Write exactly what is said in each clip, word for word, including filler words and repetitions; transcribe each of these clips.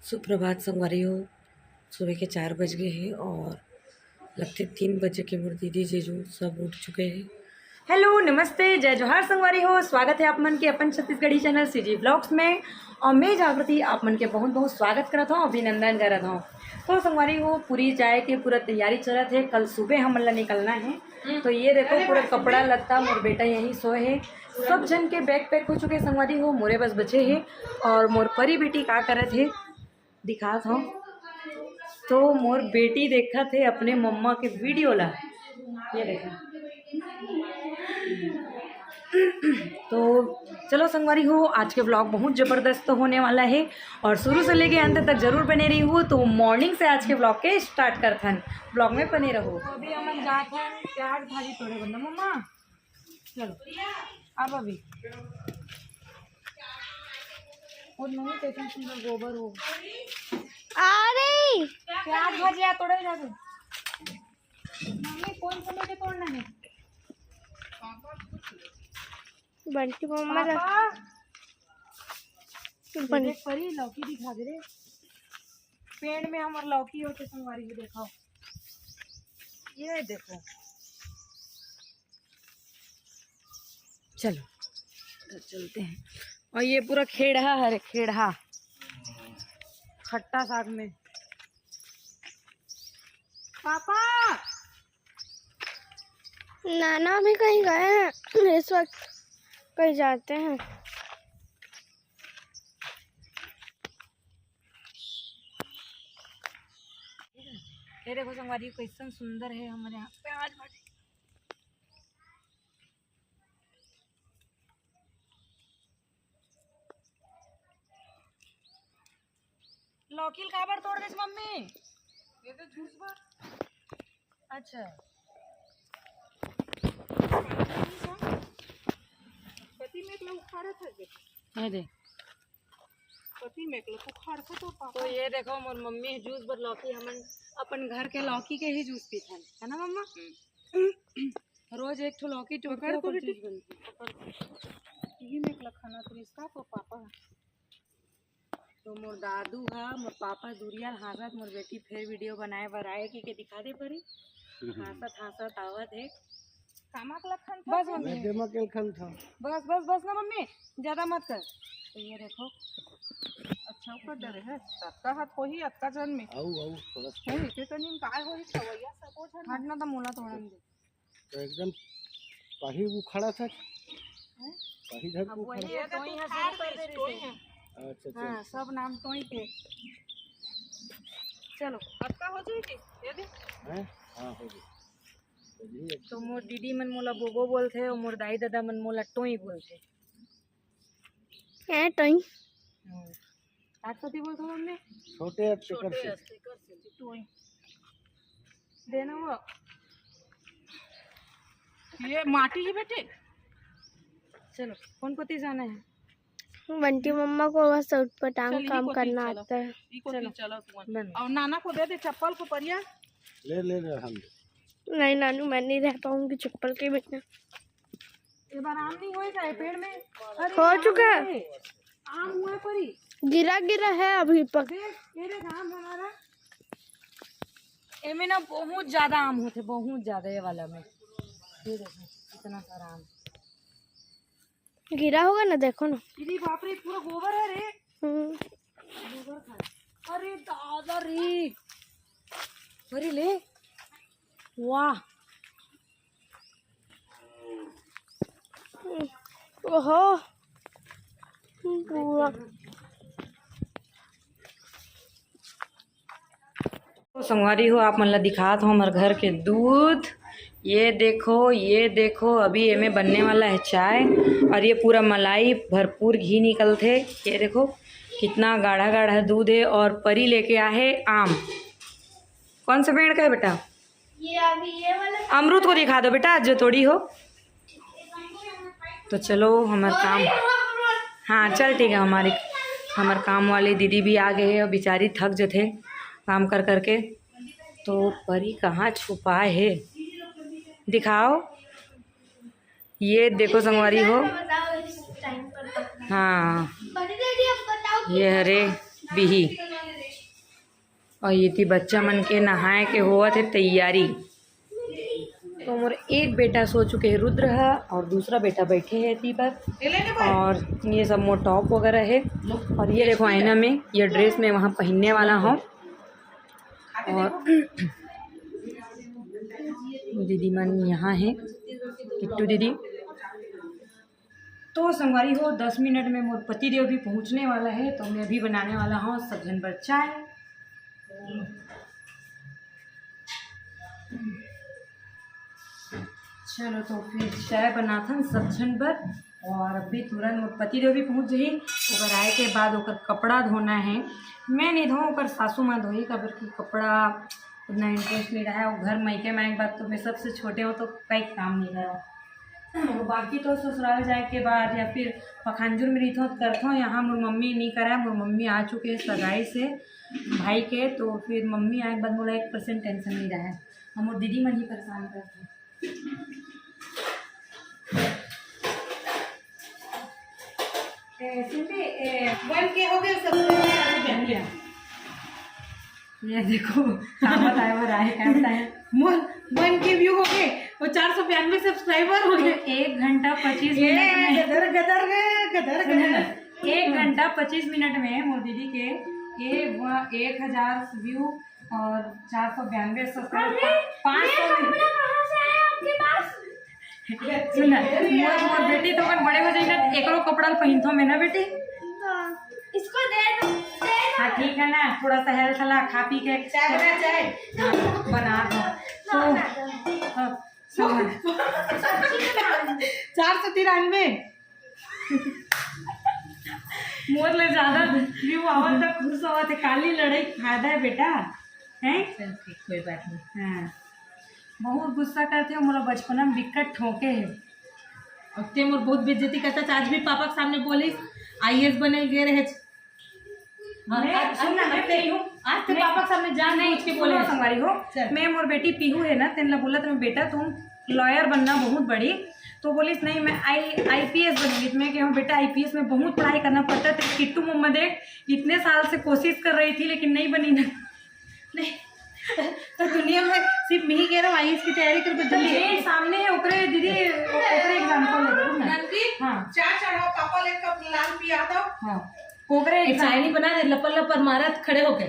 सुप्रभात संगवारी हो, सुबह के चार बज गए हैं और लगथे तीन बजे के मोर दीदी जीजू सब उठ चुके हैं। हेलो, नमस्ते, जय जोहार संगवारी हो, स्वागत है आप मन के अपन छत्तीसगढ़ी चैनल सीजी व्लॉग्स में। और मैं जागृति आप मन के बहुत बहुत स्वागत करत हूँ, अभिनंदन करत हूँ। तो संगवारी हो, पुरी जाए के पूरा तैयारी चलत है। कल सुबह हमन ला निकलना है। तो ये देखो, पूरा कपड़ा लत्ता मोर बेटा यहीं सोए है। सब झन के बैग पैक हो चुके संगवारी हो, मोरे बस बचे है। और मोर परी बेटी का करत है, दिखात हूँ। तो मोर बेटी देखत है अपने मम्मा के वीडियो ला। ये देखो। तो चलो संगवारी हो, आज के व्लॉग बहुत जबरदस्त होने वाला है और शुरू से लेके अंत तक जरूर बने रही हो। तो मॉर्निंग से आज के व्लॉग के स्टार्ट करथन, व्लॉग में बने रहो। तो अभी हमन जात हन प्याज भाजी तोड़े बर ना मम्मा। चलो, अब अभी और नहीं, कैसन सुंदर गोबर हो। अरे, प्याज भजिया तोड़े जाते। मम्मी, कौन से मुझे तोड़ना है? बंटी मम्मा का पापा। बन- देख परी, लौकी दिखा दे रे। पेड़ में हमर लौकी होते संगवारी, ये देखो, ये देखो। चलो, तो चलते हैं। और ये पूरा खेड़हा हरे, खेड़हा, खट्टा साग में। पापा, नाना भी कहीं गए हैं, इस वक्त कहीं जाते हैं। ये देखो संगवारी, कैसन सुंदर है हमारे यहाँ पे आज। लौकी ल काबर तोड़ देस मम्मी? ये तो जूस बर। अच्छा। पति में एकला उखाड़त है, देखो। अरे। पति में एकला उखाड़ के तो पापा। तो ये देखो, मोर मम्मी जूस बर लौकी, हमन अपन घर के लौकी के ही जूस पीथन, है ना मम्मा? हम्म। रोज एक ठो लौकी टोकते पकड़ हो, तो पर बेटी। जूस बनथे। पकड़। ये में एकला खाना तो इसका तो पापा। तो मोर दादू हा, मोर पापा दुरिया ल हाँसत, मोर बेटी फेर वीडियो बनाए बर आए कि के दिखा दे परी। हाँसत हाँसत आवत हे। कामा के लखन था बस तेन। मम्मी। मैं देमा के लखन था। बस, बस, बस ना मम्मी, ज्यादा मत कर। तो ये देखो। अच्छा ऊपर डरे है, सबका हाथ होही, अतका जन में। आऊ, आऊ, थोड़ा सा। नहीं, इतने तो नीम काय होही, खवैया सबो झन। हटना तो मोला थोड़ा दे। तो एकदम पाही उखाड़ा था। हैं? पाही धर के अब उखाड़ा। वही ये तो टोई है, टोई है। अच्छा, अच्छा, हाँ, अच्छा। सब नाम टोई के। चलो। अतका हो जाएगी, ये दे। हैं? हाँ, हो गई। तो ये तो मोर दीदी मन मोला बोबो बोलथे और मोर दाई दादा मन मोला टोई बोलथे। हैं, टोई? हम्म। आज कथी बोलथो मम्मी? छोटे अक्षर छोटे से। अक्षर से टोई। देना वो। ये माटी है बेटे। चलो, कौन कोती जाना है? बंटी मम्मा को बस उटपटांग चल, इही काम कोती करना चलो। आता है। इही कोती चलो। चलो तुमन। बन। और नाना को दे दे चप्पल को परिया। ले, ले, ले, हम दे। नहीं नानू, मैं नहीं रह पाऊंगी चप्पल के बिना। ये बार आम नहीं होए का ये पेड़ में? अरे, हो आम चुका है। हुए। आम हुए परी। गिरा गिरा है अभी पक। देख, ये देख आम हमारा। एमे ना बहुत ज्यादा आम होथे, बहुत ज्यादा ये वाला में। ये देखो, इतना सारा आम। गिरा होगा ना, देखो ना। अरे बाप रे, पूरा गोबर है रे। हम्म। गोबर खाए। अरे दादा रे। अरे ले। वाह। ओहो। वाह। तो संगवारी हो, आप मन ला दिखात हो हमर घर के दूध। ये देखो, ये देखो, अभी एमे बनने वाला है चाय। और ये पूरा मलाई, भरपूर घी निकलथे। ये देखो, कितना गाढ़ा गाढ़ा दूध है। और परी लेके आहे आम। कौन से पेड़ का है बेटा? ये अभी ये वाला अमरूद को दिखा दो बेटा, जो तोड़ी हो। तो चलो, हमर काम, हाँ, चल ठीक है, हमारी, हमर काम वाली दीदी भी आ गई है और बेचारी थक जथे काम कर करके। तो परी कहाँ छुपाए है, दिखाओ। ये देखो संगवारी हो, हाँ, ये हरे बिही। और ये थी बच्चा मन के नहाए के होवत हे तैयारी। तो मोर एक बेटा सो चुके हे रुद्र ह, और दूसरा बेटा बैठे हे एती बर। और ये सब मोर टॉप वगैरह हे। और ये देखो आईना में ये ड्रेस मैं वहाँ पहनने वाला हूँ। और दीदी मन यहाँ है, किट्टू दीदी। तो संगवारी हो, दस मिनट में मोर पति देव भी पहुँचने वाला है, तो मैं अभी बनाने वाला हूँ सब झन बर चाय। चलो तो फिर चाय बनाथन सब झन बर। और अभी तुरंत मोर पति देव भी पहुँच जाही। ओकर आए के बाद ओकर कपड़ा धोना है। मैं नहीं धोऊँ, ओकर सासू माँ धोही, काबर कि कपड़ा उतना इंटरेस्ट नहीं रहा है। और घर मायके में आए के बाद तो मैं सबसे छोटे हूँ, तो कई काम नहीं रहा। और बाकी तो ससुराल जाए के बाद या फिर पखानजूर में रहिथों तो करथों। यहाँ मोर मम्मी नहीं कराए, मोर मम्मी आ चुके हैं सगाई से भाई के, तो फिर मम्मी आए के बाद मोला एक परसेंट टेंशन नहीं रहा है। हम मोर दीदी मन ही परेशान करते हैं। ए, सिंधी, ए, वन के हो गए, सब्सक्राइबर आ गए। ये देखो, क्या बताए वो राय, क्या बताए? मोर वन के व्यू हो गए, वो चार सौ बयानवे सब्सक्राइबर हो गए। एक घंटा पच्चीस ये मिनट में, गदर, गदर, गदर, सुनो ना, गदर। एक घंटा पच्चीस मिनट में मोर दीदी के ये व-, एक हजार व्यू और चार सौ बयानवे सब्सक्राइबर, अरे, पा-, पाँच सौ ये कपड़ा कहाँ से आया आपके पास? सुन ना, मोर, मोर बेटी तो अपन बड़े हो जाएगा, एकरो कपड़ा ल पहिनथो मैं ना बेटी। हाँ, इसको दे दो, दे दो। हाँ, ठीक है ना, थोड़ा सा हेल्थ ला, खा पी के चाय बना, चाय। हाँ, बना दो। तो, ना, ना, ना। हाँ, समझ। सच्ची में। चार सौ तिरानवे। मोर ले ज्यादा व्यू आवत त खुश होवत हे। काली लड़ाई फायदा है बेटा, हैं? चल ठीक, कोई बात नहीं। हाँ, बहुत गुस्सा करते हो, मोला बचपना में बिकट ठोके है। अब ते मोर बहुत बेइज्जती करता, आज भी पापा के सामने बोलिस, आईएएस बने गए रहे। हाँ, मैं, आज सुन ना, आज मैं ते, पीहू, आज ते मैं, पापा के सामने जान नहीं, बूझ के सुनो बोले। संगवारी हो, चल। मैं मोर बेटी पीहू है ना, तेन ला बोलत मैं, "बेटा, तुम लॉयर बनना बहुत बड़ी।" तो बोलिस, "नहीं, मैं आई, आईपीएस बनूंगी।" तो मैं कहूँ, "बेटा, आईपीएस में बहुत पढ़ाई करना पड़ता है, तेरे किट्टू मम्मा देख, इतने साल से कोशिश कर रही थी, लेकिन नहीं बनी ना।" नहीं, तो दुनिया में सिर्फ मैं ही कह रहा हूँ, आईएएस की तैयारी कर, तो बदल ये सामने है, ओकरे दीदी, ओकरे एग्जांपल ले दो ना। नंदी, हाँ। चाय चढ़ाओ, पापा ले कप लाल पिया दो। हाँ। ओकरे ये चाय नहीं बना दे, लपर लपर मारत खड़े होके।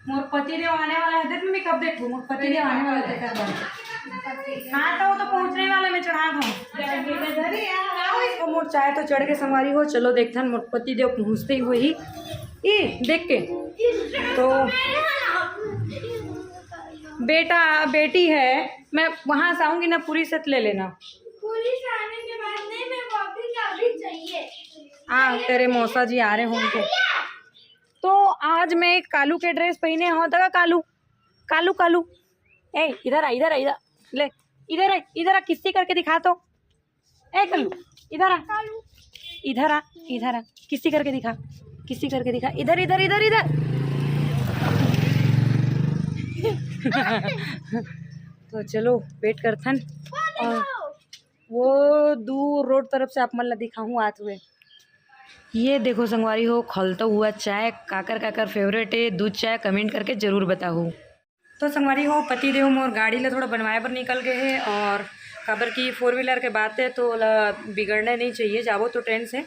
मोर पति देव आने वाला है, देख मैं कब देखूँ, मोर पति देव आने वाला है, कर बात। हाँ, तो वो तो पहुँचने वाला, मैं चढ़ा दूँ। तो मोर चाय तो चढ़ के संगवारी हो, चलो देखथन मोर पति देव पहुँचते ही वही। ई देख के तो बेटा, बेटी है, मैं वहाँ से आऊँगी ना, पूरी सेट ले लेना। पूरी से आने के बाद नहीं, मैं वो अभी का अभी चाहिए। हाँ, तेरे मौसा जी आ रहे होंगे। तो आज मैं एक कालू के ड्रेस पहने हूँ, देखा कालू, कालू, कालू, ए, इधर आ, इधर आ, इधर ले, इधर आ, इधर आ, किस्ती करके दिखा तो। ए कालू, इधर आ, इधर आ, इधर आ, किस्ती करके दिखा, किस्ती करके दिखा, इधर, इधर, इधर, इधर। तो चलो वेट करथन। और वो दूर रोड तरफ से आप मन ला दिखाहूँ आत हुए। ये देखो संगवारी हो, खौलता हुआ चाय, काकर काकर फेवरेट है दूध चाय, कमेंट करके जरूर बताहू। तो संगवारी हो, पति देव मोर गाड़ी ला थोड़ा बनवाए बर निकल गए हे, और काबर की फोर व्हीलर के बात है तो ओला बिगड़ना नहीं चाहिए, जाबो तो ट्रेन से।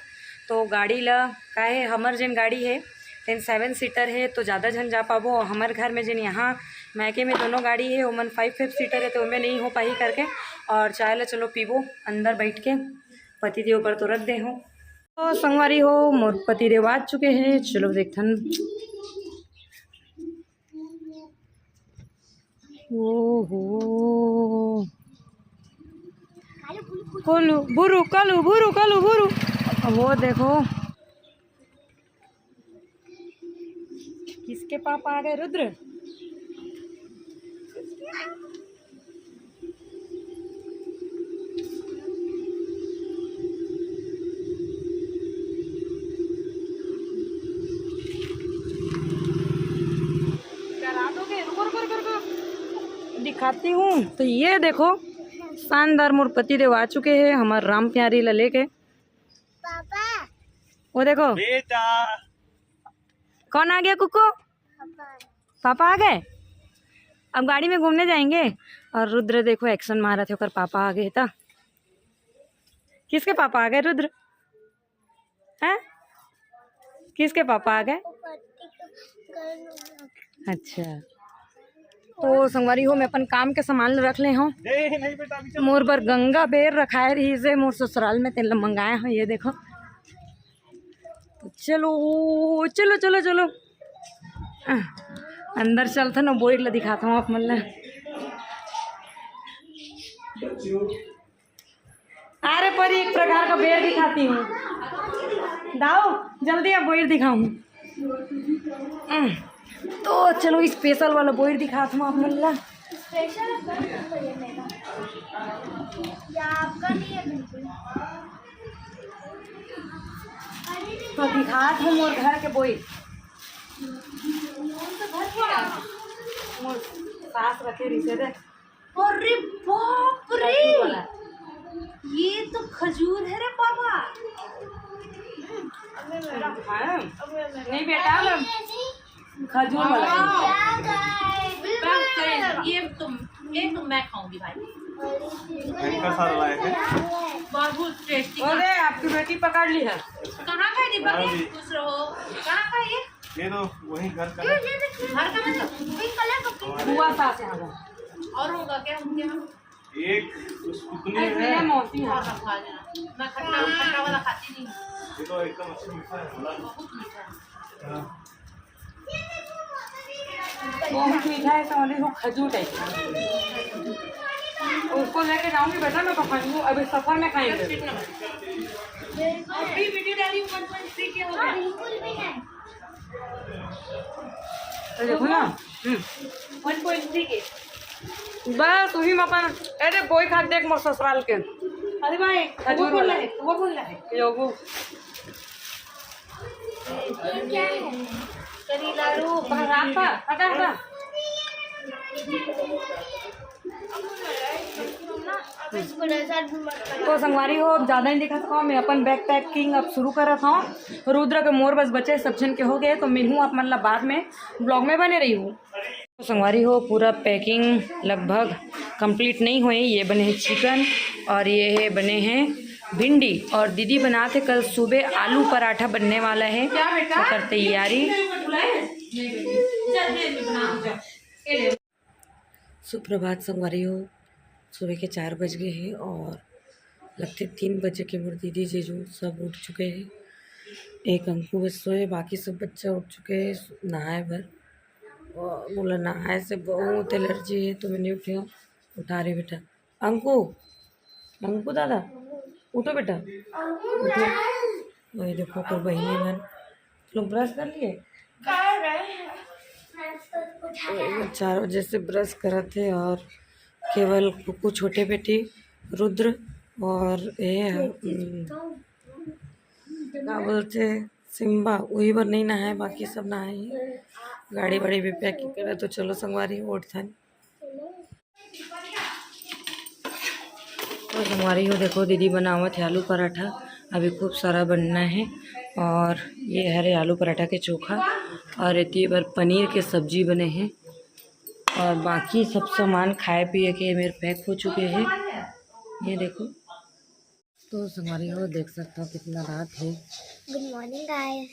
तो गाड़ी ला का है, हमर जेन गाड़ी है तेन सेवन सीटर है, तो ज़्यादा झन जा पाबो। हमर घर में जेन यहाँ मायके में दोनों गाड़ी है, ओमन फाइव फाइव सीटर है, तो ओमे नहीं हो पाही करके। और चाय ला चलो पीबो अंदर बैठ के, पति देव बर तो रख दे हो। तो संगवारी हो, मोर पति देव आ चुके हैं, चलो देखथन। ओहो, कालू, बुरु, कालू, बुरु, कालू, बुरु। वो देखो, किसके पापा आ गए, रुद्र? डरा दोगे? रुको, रुको, रुको, रुको। दिखाती हूँ। तो ये देखो, शानदार मोर पति देव आ चुके हैं, हमार राम प्यारी ला लेके। पापा। वो देखो। बेटा। कौन आ गया कुकु? पापा। पापा आ गए, अब गाड़ी में घूमने जाएंगे। और रुद्र देखो एक्शन मारत हे, ओकर पापा आ गए। त किसके पापा आ गए रुद्र? हैं, किसके पापा आ गए? अच्छा, तो संगवारी हो, मैं अपन काम के सामान रख ले हूँ। मोर बर गंगा बेर रखाए रहिस हे मोर ससुराल में, तेन ला मंगाए हूँ। ये देखो, तो चलो चलो चलो चलो, अंदर चलथन, बोइर ला दिखाता हूँ आप मन ला। अरे परी, एक प्रकार का बेर दिखाती हूँ। दाऊ, जल्दी अब बोइर दिखाऊँ। तो चलो, स्पेशल वाला बोइर दिखात हूँ आप मन ला। स्पेशल है, पर ये मेरा। या आपका नहीं है बिल्कुल। तो दिखात हूँ मोर घर के बोइर। मोर सास रखे रिसे दे। अरे बाप रे, खजूर वाला। ये तो खजूर है रे पापा। हाँ। नहीं बेटा, मैं खजूर वाला। वाह। बिल्कुल। ये तो, ये तो मैं खाऊंगी भाई। भयंकर सारा लाए हैं। बहुत टेस्टी। अरे, आपकी बेटी पकड़ ली है। कहाँ का है दीपक? हाँ जी। खुश रहो। कहाँ का है ये? ये तो वही घर का है। घर का मतलब? पिंक कलर का, पिंक। बुआ सास यहाँ का। और होगा क्या उनके यहाँ? एक उस पुतनी एक है। मेरे मौसी यहाँ का। खा लेना। मैं खट्टा, खट्टा वाला खाती नहीं। ये तो एकदम अच्छा मीठा है, बोला। बहुत मीठा है। हाँ। बहुत मीठा है, तो वाली वो खजूर टाइप का। उसको लेके जाऊंगी बेटा मैं पकड़ूंगी, अभी सफर में खाएंगे। अभी वीडियो डाली वन पॉइंट थ्री के हो गया। बिल्कुल भी नहीं। तो देखो ना, हम्म। वन पॉइंट थ्री के। बस वही में अपन, अरे बोई खा देख मोर ससुराल के। अरे भाई, खजूर वो बोल वाला। रहा है, वो बोल रहा है। योगू। ये क्या है? करी लाडू, हटा, हटा, हटा। तो संगवारी हो, अब ज़्यादा नहीं दिखा सकूँ मैं, अपन बैग पैकिंग अब शुरू करत हूँ। रुद्र के मोर बस बचे, सब झन के हो गए, तो मिलहूँ आप मन ला बाद में, ब्लॉग में बने रही हूँ। तो संगवारी हो, पूरा पैकिंग लगभग कंप्लीट नहीं हुई। ये बने हैं चिकन और ये है बने हैं भिंडी और दीदी बनात हे कल सुबह आलू पराठा बनने वाला है, क्या बेटा? ओकर तैयारी। सुप्रभात संगवारी हो, सुबह के चार बज गए हैं और लगथे तीन बजे के मोर दीदी जीजू सब उठ चुके हैं। एक अंकु बस सोए, बाकी सब बच्चा उठ चुके हैं नहाए बर। और मोला नहाए से बहुत एलर्जी है, तो मैं नहीं उठी हूँ। उठा रही बेटा। अंकु, अंकु दादा, उठो बेटा, उठो। वही देखो, कोई बहिनी मन लोग ब्रश कर लिए। कर रहे हैं। चार बजे से ब्रश करत हे और केवल कुकू छोटे बेटी रुद्र और ये है, हम्म, का बोलते हैं, सिम्बा, वही बर नहीं नहाए, बाकी सब नहाए हैं। गाड़ी वाड़ी भी पैकिंग करे, तो चलो संगवारी उठथन। तो संगवारी हो, देखो दीदी बनावत है आलू पराठा, अभी खूब सारा बनना है। और ये हरे आलू पराठा के चोखा और एती बर पनीर के सब्जी बने हैं और बाकी सब सामान खाए पिए के मेरे पैक हो चुके हैं। ये देखो, तो संगवारी हो देख सकता हो कितना रात है। गुड मॉर्निंग गाइस,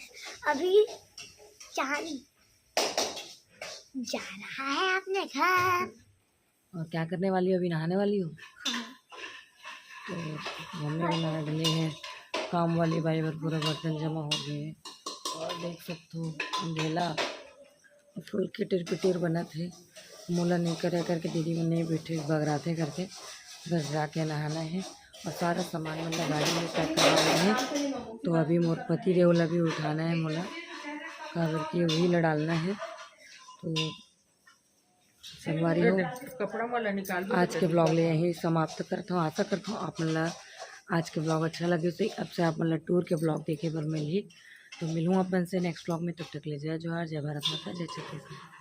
अभी चांद जा रहा है अपने घर। और क्या करने वाली हो? अभी नहाने वाली हो? हाँ। तो मम्मी बना डली है काम वाली बाई बर पूरा बर्तन जमा हो गए। और देख सकते हो अंधेला फुल किटिर पिटिर बनत है। मोला नहीं करे करके दीदी मन नहीं बैठे बगराते करके बस जाके नहाना है। और सारा सामान मन ला गाड़ी में पैक करवा रहे हैं। तो अभी मोर पति देव ला भी उठाना है मोला, काबर कि वही ला डालना है। तो संगवारी हो, कपड़ा वाला निकाल दो आज के ब्लॉग ले यही समाप्त करता हूँ। आशा करता हूँ आप मन ला आज के ब्लॉग अच्छा लगे। तो अब से आप मन ला टूर के ब्लॉग देखे बर मिलही। तो मिलूँ अपन से नेक्स्ट ब्लॉग में, तब तक ले जय जोहार, जय भारत माता, जय छत्तीसगढ़।